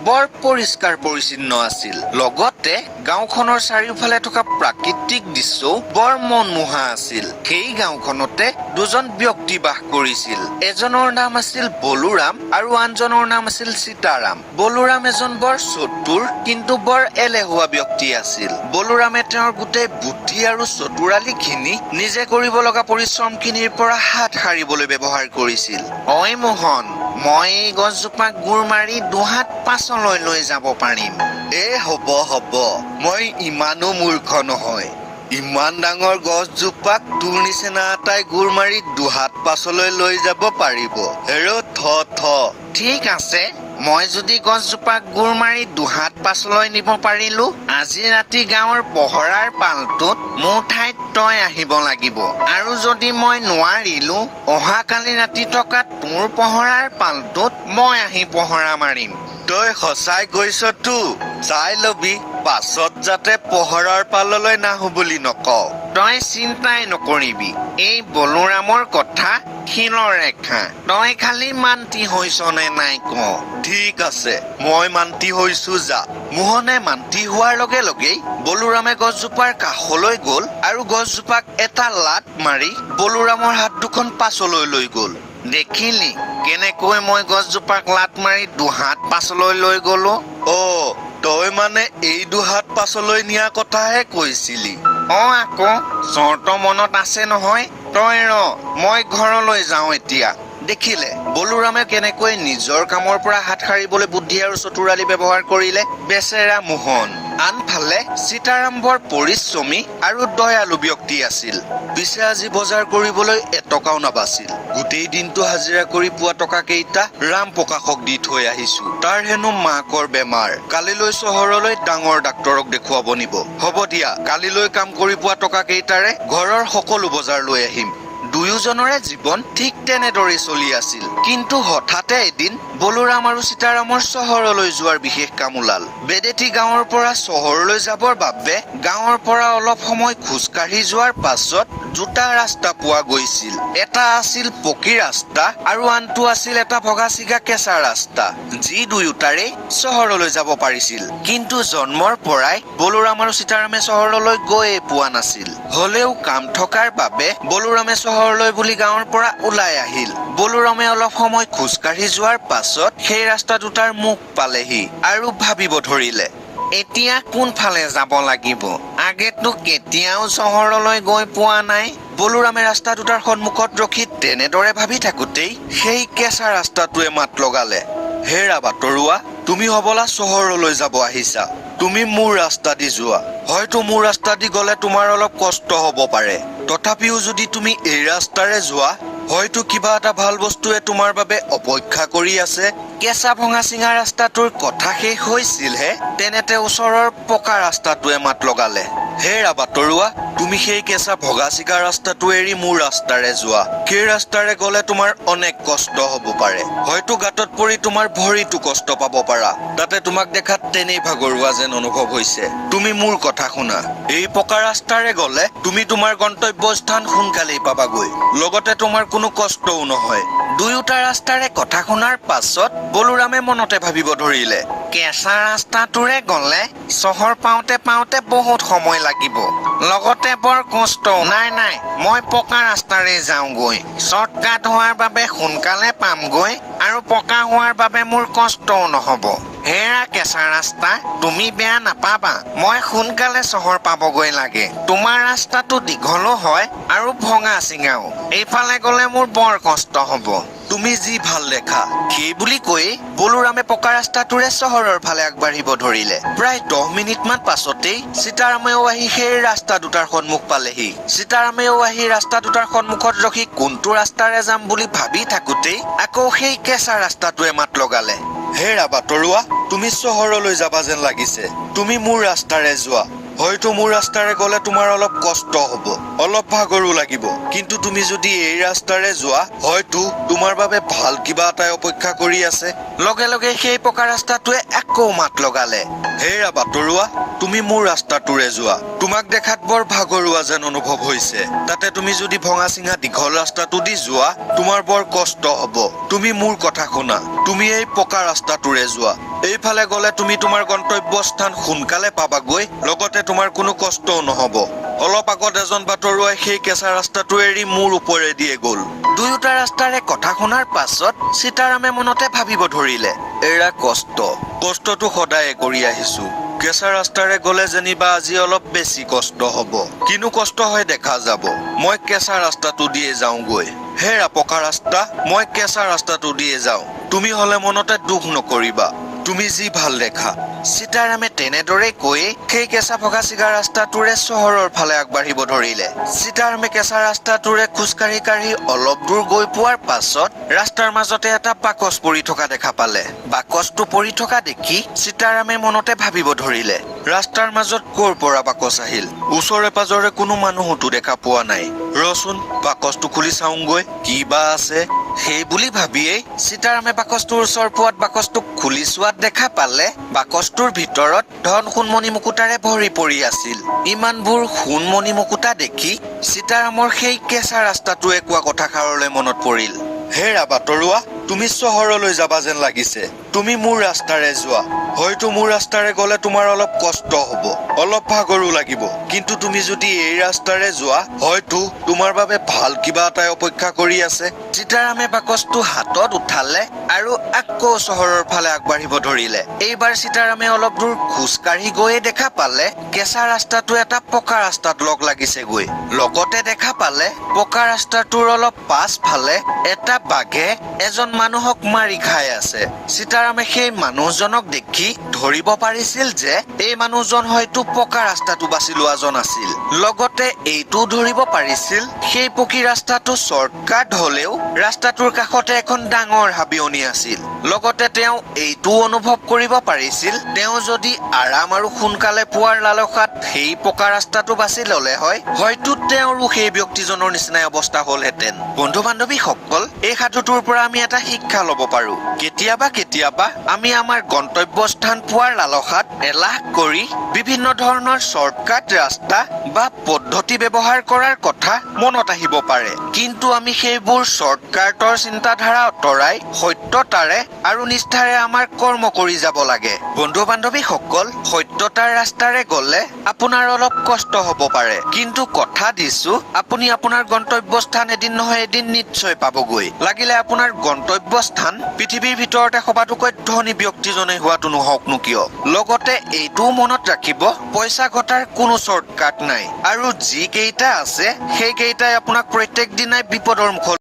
বৰ পৰিষ্কাৰ পৰিচ্ছন্ন আছিল। লগতে গাঁওখনৰ চাৰিওফালে থকা প্ৰাকৃতিক দৃশ্যও বৰ মনমোহা আছিল। সেই গাঁওখনতে দুজন ব্যক্তি বাস কৰিছিল। এজনৰ নাম আছিল বলোৰাম আৰু আনজনৰ নাম আছিল সীতাৰাম। বলোৰাম এজন বৰ চতুৰ কিন্তু বৰ এলেহুৱা ব্যক্তি আছিল। বলোৰামে তেওঁৰ গোটেই বুদ্ধি আৰু চতুৰালিখিনি নিজে কৰিব লগা পৰিশ্ৰমখিনিৰ পৰা হাত সাৰিবলৈ ব্যৱহাৰ কৰিছিল। ঐ মোহন, মই এই গছজোপাক গোৰ মাৰি দুহাত পাছলৈ লৈ যাব পাৰিম। এ হ'ব হ'ব, মই ইমানো মূৰ্খ নহয়। ইমান ডাঙৰ গছজোপাক তোৰ নিচিনা এটাই গোৰ মাৰি দুহাত পাছলৈ লৈ যাব পাৰিব? হেৰ, থ থ। ঠিক আছে, মই যদি গছজোপাক গোৰ মাৰি দুহাত পাছলৈ নিব পাৰিলো, আজি ৰাতি গাঁৱৰ পহৰাৰ পালটোত মোৰ ঠাইত তই আহিব লাগিব। আৰু যদি মই নোৱাৰিলো, অহাকালি ৰাতি থকা তোৰ পহৰাৰ পালটোত মই আহি পহৰা মাৰিম। তই সঁচাই কৈছ তো? চাই লবি, পাছত যাতে পহৰাৰ পাললৈ নাহো বুলি নকওঁ। তই চিন্তাই নকৰিবি, এই বলোৰামৰ কথা শিলৰ ৰেখা। তই খালি মান্তি হৈছ নে নাই ক। ঠিক আছে, মই মান্তি হৈছো, যা। মোহনে মান্তি হোৱাৰ লগে লগেই বলোৰামে গছজোপাৰ কাষলৈ গ'ল আৰু গছজোপাক এটা লাত মাৰি বলোৰামৰ হাত দুখন পাছলৈ লৈ গ'ল। দেখিলি কেনেকৈ মই গছজোপাক লাত মাৰি দুহাত পাছলৈ লৈ গ'লো? অ, তই মানে এই দুহাত পাছলৈ নিয়া কথাহে কৈছিলি? অ আকৌ, চৰ্ত মনত আছে নহয়? তই ৰ, মই ঘৰলৈ যাওঁ এতিয়া। দেখিলে বলোৰামে কেনেকৈ নিজৰ কামৰ পৰা হাত সাৰিবলৈ বুদ্ধি আৰু চতুৰালি ব্যৱহাৰ কৰিলে? বেচেৰা মোহন। আনফালে সীতাৰাম বৰ পৰিশ্ৰমী আৰু দয়ালু ব্যক্তি আছিল। পিছে আজি বজাৰ কৰিবলৈ এটকাও নাবাছিল। গোটেই দিনটো হাজিৰা কৰি পোৱা টকা কেইটা ৰাম প্ৰকাশক দি থৈ আহিছো। তাৰ হেনো মাকৰ বেমাৰ, কালিলৈ চহৰলৈ ডাঙৰ ডাক্তৰক দেখুৱাব নিব। হ'ব দিয়া, কালিলৈ কাম কৰি পোৱা টকা কেইটাৰে ঘৰৰ সকলো বজাৰ লৈ আহিম। দুয়োজনৰে জীৱন ঠিক তেনেদৰেই চলি আছিল। কিন্তু হঠাতে এদিন বলোৰাম আৰু সীতাৰামৰ চহৰলৈ যোৱাৰ বিশেষ কাম ওলাল। বেদেতি গাঁৱৰ পৰা চহৰলৈ যাবৰ বাবে গাঁৱৰ পৰা অলপ সময় খোজকাঢ়ি যোৱাৰ পাছত দুটা ৰাস্তা পোৱা গৈছিল। এটা আছিল পকী ৰাস্তা আৰু আনটো আছিল এটা ভগা চিগা কেঁচা ৰাস্তা, যি দুয়োটাৰেই চহৰলৈ যাব পাৰিছিল। কিন্তু জন্মৰ পৰাই বলোৰাম আৰু সীতাৰামে চহৰলৈ গৈয়ে পোৱা নাছিল। হলেও কাম থকাৰ বাবে বলোৰামে চহৰলৈ বুলি গাঁৱৰ পৰা ওলাই আহিল। বলোৰামে অলপ সময় খোজকাঢ়ি যোৱাৰ পাছত সেই ৰাস্তা দুটাৰ মুখ পালেহি আৰু ভাবিব ধৰিলে, এতিয়া কোনফালে যাব লাগিব? আগেতো কেতিয়াও চহৰলৈ গৈ পোৱা নাই। বলোৰামে ৰাস্তা দুটাৰ সন্মুখত ৰখি তেনেদৰে ভাবি থাকোঁতেই সেই কেঁচা ৰাস্তাটোৱে মাত লগালে, হেৰা বাটৰুৱা, তুমি হবলা চহৰলৈ যাব আহিছা। তুমি মোৰ ৰাস্তা দি যোৱা। হয়তো মোৰ ৰাস্তা দি গলে তোমাৰ অলপ কষ্ট হ'ব পাৰে। তথাপিও যদি তুমি এই ৰাস্তাৰে যোৱা, হয়তো কিবা এটা ভাল বস্তুৱে তোমাৰ বাবে অপেক্ষা কৰি আছে। কেঁচা ভঙা চিঙা ৰাস্তাটোৰ কথা শেষ হৈছিলহে, তেনেতে ওচৰৰ পকা ৰাস্তাটোৱে মাত লগালে, হেৰা বাটৰুৱা, তুমি সেই কেঁচা ভগা চিগা ৰাস্তাটো এৰি মোৰ ৰাস্তাৰে যোৱা। সেই ৰাস্তাৰে গলে তোমাৰ অনেক কষ্ট হ'ব পাৰে। হয়তো গাঁতত পৰি তোমাৰ ভৰিতো কষ্ট পাব পাৰা। তাতে তোমাক দেখাত তেনেই ভাগৰুৱা যেন অনুভৱ হৈছে। তুমি মোৰ কথা শুনা। এই পকা ৰাস্তাৰে গলে তুমি তোমাৰ গন্তব্য স্থান সোনকালেই পাবাগৈ, লগতে তোমাৰ কোনো কষ্টও নহয়। দুয়োটা ৰাস্তাৰে কথা শুনাৰ পাছত বলোৰামে মনতে ভাবিব ধৰিলে, কেঁচা ৰাস্তাটোৰে গ'লে চহৰ পাওঁতে পাওঁতে বহুত সময় লাগিব, লগতে বৰ কষ্ট। নাই নাই, মই পকা ৰাস্তাৰে যাওঁগৈ। শ্বৰ্টকাট হোৱাৰ বাবে সোনকালে পামগৈ আৰু পকা হোৱাৰ বাবে মোৰ কষ্টও নহ'ব। হেৰা কেঁচা ৰাস্তা, তুমি বেয়া নাপাবা, মই সোনকালে চহৰ পাবগৈ লাগে। তোমাৰ ৰাস্তাটো দীঘলো হয় আৰু ভঙা চিঙাও। এইফালে গ'লে মোৰ বৰ কষ্ট হ'ব। তুমি যি ভাল দেখা। সেই বুলি কৈ বলোৰামে পকা ৰাস্তাটোৰে চহৰৰ ফালে আগবাঢ়িব ধৰিলে। প্ৰায় 10 মিনিটমান পাছতেই সীতাৰামেও আহি সেই ৰাস্তা দুটাৰ সন্মুখ পালেহি। সীতাৰামেও আহি ৰাস্তা দুটাৰ সন্মুখত ৰখি কোনটো ৰাস্তাৰে যাম বুলি ভাবি থাকোঁতেই আকৌ সেই কেঁচা ৰাস্তাটোৱে মাত লগালে, হেৰা বাটৰুৱা, তুমি চহৰলৈ যাবা যেন লাগিছে। তুমি মোৰ ৰাস্তাৰে যোৱা। হয়তো মোৰ ৰাস্তাৰে গ'লে তোমাৰ অলপ কষ্ট হ'ব, অলপ ভাগৰো লাগিব। কিন্তু তুমি যদি এই ৰাস্তাৰে যোৱা, হয়তো তোমাৰ বাবে ভাল কিবা এটাই অপেক্ষা কৰি আছে। লগে লগে সেই পকা ৰাস্তাটোৱে আকৌ মাত লগালে, হেৰা বাটৰুৱা, তুমি মোৰ ৰাস্তাটোৰে যোৱা। তোমাক দেখাত বৰ ভাগৰুৱা যেন অনুভৱ হৈছে। তাতে তুমি যদি ভঙা চিঙা দীঘল ৰাস্তাটো দি যোৱা, তোমাৰ বৰ কষ্ট হ'ব। তুমি মোৰ কথা শুনা। তুমি এই পকা ৰাস্তাটোৰে যোৱা। এইফালে গ'লে তুমি তোমাৰ গন্তব্যস্থান সোনকালে পাবাগৈ, লগতে তোমাৰ কোনো কষ্টও নহ'ব। অলপ আগত এজন বাটৰুৱাই সেই কেঁচা ৰাস্তাটো এৰি মোৰ ওপৰেদিয়ে গ'ল। দুয়োটা ৰাস্তাৰে কথা শুনাৰ পাছত সীতাৰামে মনতে ভাবিব ধৰিলে, এৰা কষ্ট, কষ্টটো সদায়ে কৰি আহিছো। কেঁচা ৰাস্তাৰে গ'লে যেনিবা আজি অলপ বেছি কষ্ট হ'ব। কিনো কষ্ট হয় দেখা যাব। মই কেঁচা ৰাস্তাটো দিয়ে যাওঁগৈ। হেৰা পকা ৰাস্তা, মই কেঁচা ৰাস্তাটো দিয়ে যাওঁ। তুমি হ'লে মনতে দুখ নকৰিবা, তুমি যি ভাল দেখা। সীতাৰামে তেনেদৰে কৈয়ে সেই কেঁচা ভগা চিগা ৰাস্তাটোৰে চহৰৰ ফালে আগবাঢ়িব ধৰিলে। সীতাৰামে কেঁচা ৰাস্তাটোৰে খোজকাঢ়ি কাঢ়ি অলপ দূৰ গৈ পোৱাৰ পাছত ৰাস্তাৰ মাজতে এটা বাকচ পৰি থকা দেখা পালে। বাকচটো পৰি থকা দেখি সীতাৰামে মনতে ভাবিব ধৰিলে, ৰাস্তাৰ মাজত ক'ৰ পৰা বাকচ আহিল? ওচৰে পাজৰে কোনো মানুহতো দেখা পোৱা নাই। ৰচোন, বাকচটো খুলি চাওঁগৈ কি বা আছে। সেই বুলি ভাবিয়েই সীতাৰামে বাকচটোৰ ওচৰ পোৱাত বাকচটো খুলি চোৱাত দেখা পালে বাকচটোৰ ভিতৰত ধন সোণমণি মুকুতাৰে ভৰি পৰি আছিল। ইমানবোৰ সোণমণি মুকুতা দেখি সীতাৰামৰ সেই কেঁচা ৰাস্তাটোৱে কোৱা কথাষাৰলৈ মনত পৰিল। হেৰা বাটৰুৱা, তুমি চহৰলৈ যাবা যেন লাগিছে। তুমি মোৰ ৰাস্তাৰে যোৱা। হয়তো মোৰ ৰাস্তাৰে গ'লে তোমাৰ অলপ কষ্ট হ'ব, অলপ ভাগৰো লাগিব, কিন্তু তুমি যদি এই ৰাস্তাৰে যোৱা, হয়তো তোমাৰ বাবে ভাল কিবা এটাই অপেক্ষা কৰি আছে। সীতাৰামে বাকচটো হাতত উঠালে আৰু আকৌ চহৰৰ ফালে আগবাঢ়িব ধৰিলে। এইবাৰ সীতাৰামে অলপ দূৰ খোজকাঢ়ি গৈয়ে দেখা পালে কেঁচা ৰাস্তাটো এটা পকা ৰাস্তাত লগ লাগিছেগৈ। লগতে দেখা পালে পকা ৰাস্তাটোৰ অলপ পাছফালে এটা বাঘে এজন মানুহক মাৰি খাই আছে। সীতাৰামে সেই মানুহজনক দেখি ধৰিব পাৰিছিল যে এই মানুহজন হয়তো পকা ৰাস্তাটো বাছি লোৱাজন আছিল। লগতে এইটোও ধৰিব পাৰিছিল সেই পকী ৰাস্তাটো চৰ্টকাট হলেও ৰাস্তাটোৰ কাষতে এখন ডাঙৰ হাবিয়নি আছিল। লগতে তেওঁ এইটোও অনুভৱ কৰিব পাৰিছিল, তেওঁ যদি আৰাম আৰু সোনকালে পোৱাৰ লালসাত সেই পকা ৰাস্তাটো বাছি ললে হয়, হয়তো তেওঁৰো সেই ব্যক্তিজনৰ নিচিনাই অৱস্থা হলহেঁতেন। বন্ধু বান্ধৱীসকল, এই সাধুটোৰ পৰা আমি এটা শিক্ষা ল'ব পাৰো। কেতিয়াবা কেতিয়াবা আমি আমাৰ গন্তব্যস্থান পোৱাৰ লালসাত এলাহ কৰি বিভিন্ন ধৰণৰ চৰ্টকাট ৰাস্তা বা পদ্ধতি ব্যৱহাৰ কৰাৰ কথা মনত আহিব পাৰে, কিন্তু আমি সেইবোৰ চৰ্টকাটৰ চিন্তাধাৰা আঁতৰাই সত্যতাৰে আৰু নিষ্ঠাৰে আমাৰ কৰ্ম কৰি যাব লাগে। বন্ধু বান্ধৱীসকল, সত্যতাৰ ৰাস্তাৰে গ'লে আপোনাৰ অলপ কষ্ট হ'ব পাৰে, কিন্তু কথা দিছো আপুনি আপোনাৰ গন্তব্যস্থান এদিন নহয় এদিন নিশ্চয় পাবগৈ। লাগিলে আপোনাৰ গন্তব্যস্থান পৃথিৱীৰ ভিতৰতে সবাতোকৈ ধনী ব্যক্তিজনেই হোৱাটো নহওকনো কিয়। লগতে এইটোও মনত ৰাখিব, পইচা ঘটাৰ কোনো চৰ্টকাট নাই আৰু যি কেইটা আছে সেইকেইটাই আপোনাক প্ৰত্যেক দিনাই বিপদৰ মুখলৈ